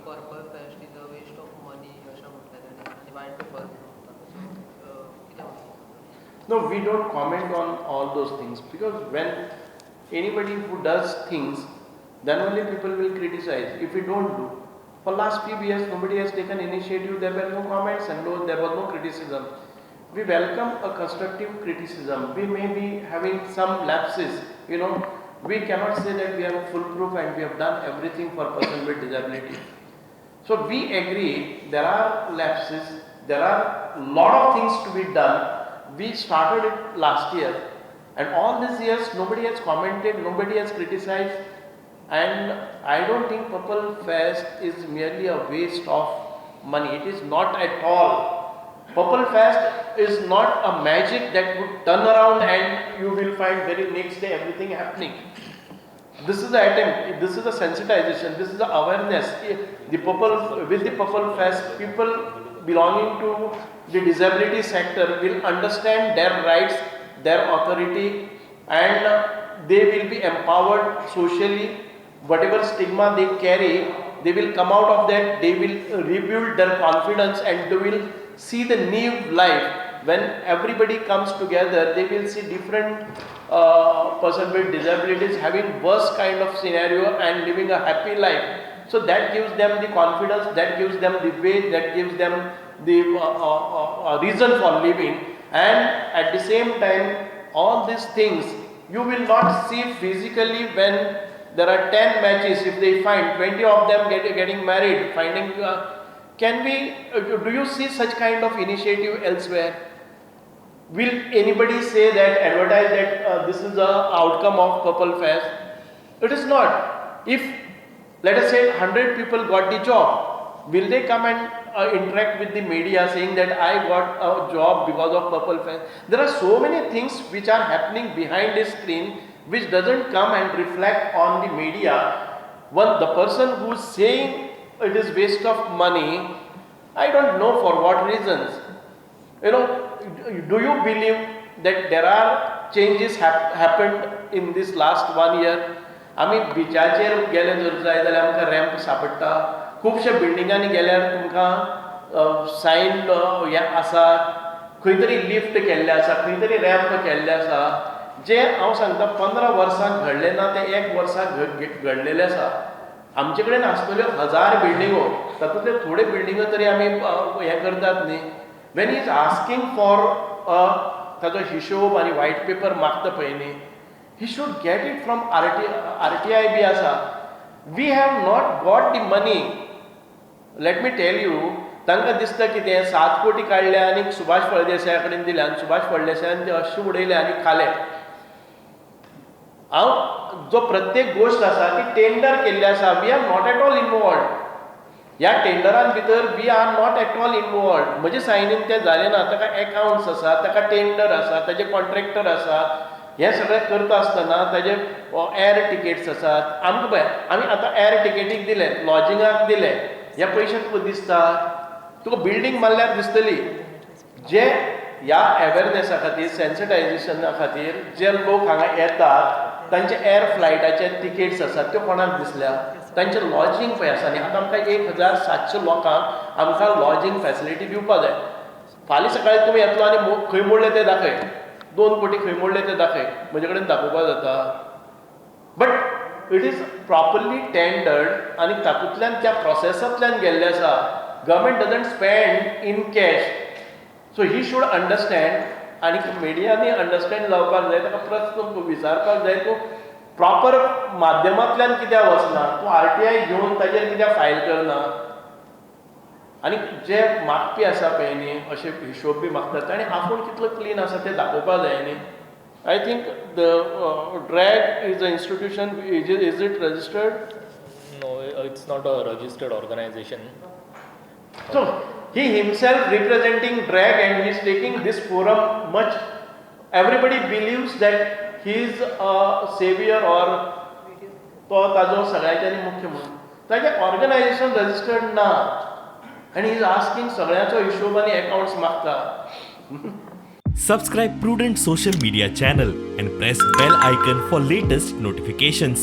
Purple Fest is a waste of money अशें म्हटलें ताणें आनी वायट पेपर सो कितें म्हणटा? No, we don't comment on all those things because when anybody who does things, then only people will criticize. If we don't do, for last few years nobody has taken initiative, there were no comments and no, there was no criticism. We welcome a constructive criticism. We may be having some lapses. We cannot say that we are foolproof and we have done everything for person with disability. So we agree there are lapses, there are lot of things to be done. We started it last year and all these years nobody has commented, nobody has criticized, and I don't think Purple Fest is merely a waste of money. It is not at all. Purple Fest is not a magic that would turn around and you will find very next day everything happening. This is the attempt, this is the sensitization, this is the awareness. The purple With the Purple Fest, people belonging to the disability sector will understand their rights, their authority, and they will be empowered socially. Whatever stigma they carry, they will come out of that. They will rebuild their confidence and they will see the new life. When everybody comes together, they will see different person with disabilities having worse kind of scenario and living a happy life. So that gives them the confidence, that gives them the way, that gives them the reason for living. And at the same time, all these things you will not see physically. When there are 10 matches, if they find 20 of them getting married, finding can we do you see such kind of initiative elsewhere? Will anybody say that, advertise that this is the outcome of Purple Fest? It is not. If, let us say, 100 people got the job, will they come and interact with the media saying that I got a job because of Purple Fest? There are so many things which are happening behind the screen which doesn't come and reflect on the media. One, the person who's saying it is waste of money, I don't know for what reasons. Do you believe that there are changes happened in this last one year? आमी बिचाचेर गेले जर जाय जाल्यार आमकां ramp सांपडटा. खुबशे बिल्डिंगांनी गेल्यार तुमकां सायन हें आसा, खंय तरी लिफ्ट केल्लें आसा, खंय तरी रॅम्प केल्लें आसा. जें हांव सांगता, 15 वर्सां घडलें ना, तें एक वर्साक घडलेलें आसा. आमचे कडेन आसतल्यो हजार बिल्डिंगो, तातूंतले थोड्यो बिल्डिंगो तरी आमी हें करतात न्ही. When is asking for ताजो हिशोब आनी वायट पेपर मागता पळय न्ही, he should get it from RTI B आसा. We have not got the money. Let me tell you, तांकां दिसता कितें, 7 कोटी काडले आनी सुभाष फळदेसाया कडेन दिले आनी सुभाष फळदेसायान ते अशें उडयले आनी खाले. हांव जो प्रत्येक गोश्ट आसा ती टेंडर केल्ली आसा. We are not at all involved. ह्या टेंडरान भितर we are not at all involved. म्हजे सायनीन तें जालें ना. ताका एकावंट्स आसा, ताका टेंडर आसा, ताजे कॉन्ट्रॅक्टर आसात. हें सगळें करता आसतना ताजे एर टिकेट्स आसात. आमकां पळय, आमी आतां एर टिकेटीक दिले, लॉजिंगाक दिले, हे पयशे तुका दिसता? तुका बिल्डींग मारल्यार दिसतली. जे ह्या अवेरनेसा खातीर, सेन्सिटायझेशना खातीर जे लोक हांगा येतात, तांचे एर फ्लायटाचे तिकेट्स आसात, त्यो कोणाक दिसल्या? तांचें लॉजींग पळय आसा न्ही. आतां आमकां 1700 लोकांक आमकां लॉजींग फॅसिलिटी दिवपा जाय. फाल्यां सकाळी तुमी येतलो आनी खंय मोडले ते दाखय, 2 कोटी खंय मोडले ते दाखय, म्हजे कडेन दाखोवपा जाता. But it is properly tendered आनी तातूंतल्यान त्या प्रोसेसांतल्यान गेल्लें आसा. Government doesn't spend in cash, so he should understand. आनी मिडियांनी अंडरस्टँड जावपाक जाय. ताका प्रस्न विचारपाक जाय, तूं प्रॉपर माध्यमांतल्यान कित्याक वचना? तूं आरटीआय घेवन ताजेर कित्याक फायल करना? आनी जे मागपी आसा पळय न्ही, अशे हिशोब बी मागतात, ताणें आपूण कितलो क्लीन आसा तें दाखोवपाक जाय न्ही. I think the DRAG is a institution. Is it registered? No, it's not a registered organization. So he himself representing DRAG and he is taking this forum much. Everybody believes that he is a savior or तो ताजो सगळ्यांच्यानी मुख्य म्हणून. ताजें organisation registered ना आनी is asking, सगळ्यांचो हिशोब आनी एकाउंट्स मागता. Subscribe Prudent Social Media channel and press bell icon for latest notifications.